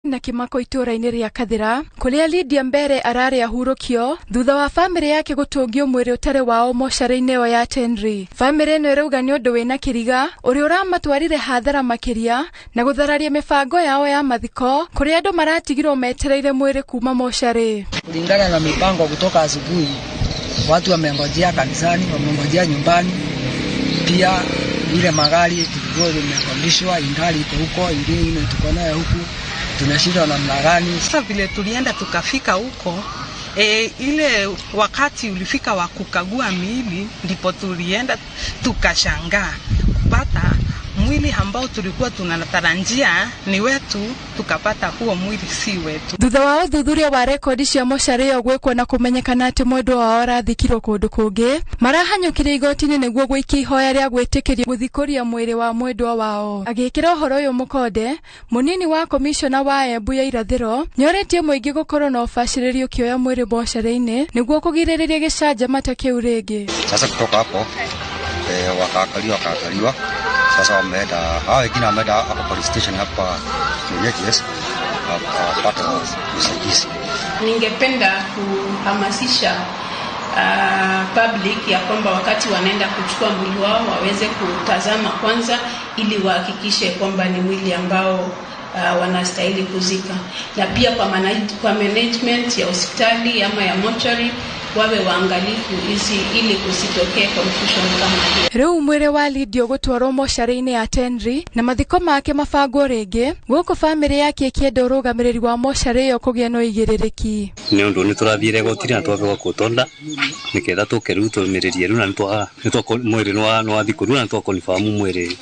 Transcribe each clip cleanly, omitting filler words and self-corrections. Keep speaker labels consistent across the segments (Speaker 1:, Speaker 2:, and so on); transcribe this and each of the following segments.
Speaker 1: Na kĩmako itũũra-inĩ rĩa Kathĩra kũrĩa Lydia Mbere ararĩ ahurũkio thutha wa bamĩrĩ yake gũtũngio mwĩrĩ ũtarĩ wao mocarĩ-inĩ ĩyo ya Tenri. Bamĩrĩ ĩno ĩrauga nĩ ũndũ wĩna kĩriga ũrĩa ũramatwarire hathara makĩria na gũthararia mĩbango yao ya mathiko kũrĩa andũ maratigirwo metereire mwĩrĩ kuma mocarĩ.
Speaker 2: Kulingana na mipango kutoka asubuhi, watu wamengojea kanisani, wamengojea nyumbani, pia ile magari tulikuwa zimekodishwa ingali iko huko, ingine ile tuko nayo huku, tunashindwa namna gani?
Speaker 3: Sasa vile tulienda tukafika huko ile wakati ulifika wa kukagua miili, ndipo tulienda tukashangaa kupata mwili ambao tulikuwa tunatarajia ni wetu, tukapata huo mwili si wetu.
Speaker 1: Thutha wa ũthuthuria wa rekondi cia mocarĩ ĩyo gwĩkwo na kũmenyekana atĩ mwendwa wao arathikirwo kũndũ kũngĩ, marahanyũkire igoti-inĩ nĩguo gũikia ihoya rĩa gwĩtĩkĩrio gũthikũria mwĩrĩ wa mwendwa wao. Agĩkĩra ũhoro ũyũ mũkonde, mũnini wa komishona wa Embu ya irathĩro nĩorĩtie mũingĩ gũkorwo na ũbacĩrĩri ũkĩoya mwĩrĩ mocarĩ-inĩ nĩguo kũgirĩrĩria gĩcanjama ta kĩu rĩngĩ.
Speaker 4: Sasa kutoka hapo wakaangaliwa. Sasa wameenda, hao wengine wameenda hapo police station hapa Nyekes wapate usaidizi.
Speaker 5: Ningependa kuhamasisha public ya kwamba wakati wanaenda kuchukua mwili wao waweze kutazama kwanza, ili wahakikishe kwamba ni mwili ambao wanastahili kuzika, na pia kwa management ya hospitali ama ya mochari wawe waangalifu ili kusitokee confusion kama hiyo.
Speaker 1: Rĩu mwĩrĩ wa Lydia ũgũtwarwo mocarĩ-inĩ ya Tenri na mathiko make mabangwo rĩngĩ gũkũ bamĩrĩ yake ĩkĩenda ũrũgamĩrĩri wa mocarĩ ĩyo kũgĩa na ũigĩrĩrĩki.
Speaker 6: Nĩ ũndũ nĩ tũrathire igoti-inĩ na twabegwa kũtonda nĩketha tũke rĩu tũrũmĩrĩrie rĩu na mwĩrĩ nĩ wathikwo rĩu na nĩtwakonfamu mwĩrĩ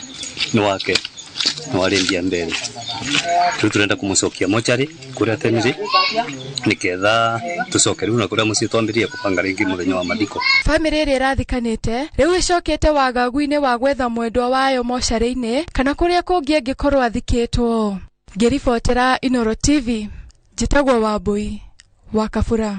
Speaker 6: nĩ wake nĩ wa Lydia Mbere. Rĩu tũrenda kũmũcokia mocarĩ kũrĩa Tenri nĩketha tũcoke rĩu na kũrĩa mũciĩ twambĩrĩrie kũbanga rĩngĩ mũthenya wa mathiko.
Speaker 1: Bamĩrĩ ĩrĩa ĩrathikanĩte rĩu ĩcokete wagagu-inĩ wa gwetha mwendwa wayo mocarĩ-inĩ kana kũrĩa kũngĩ angĩkorwo athikĩtwo. Ngĩribotera Inooro TV, njĩtagwo Wambui wa Kabura.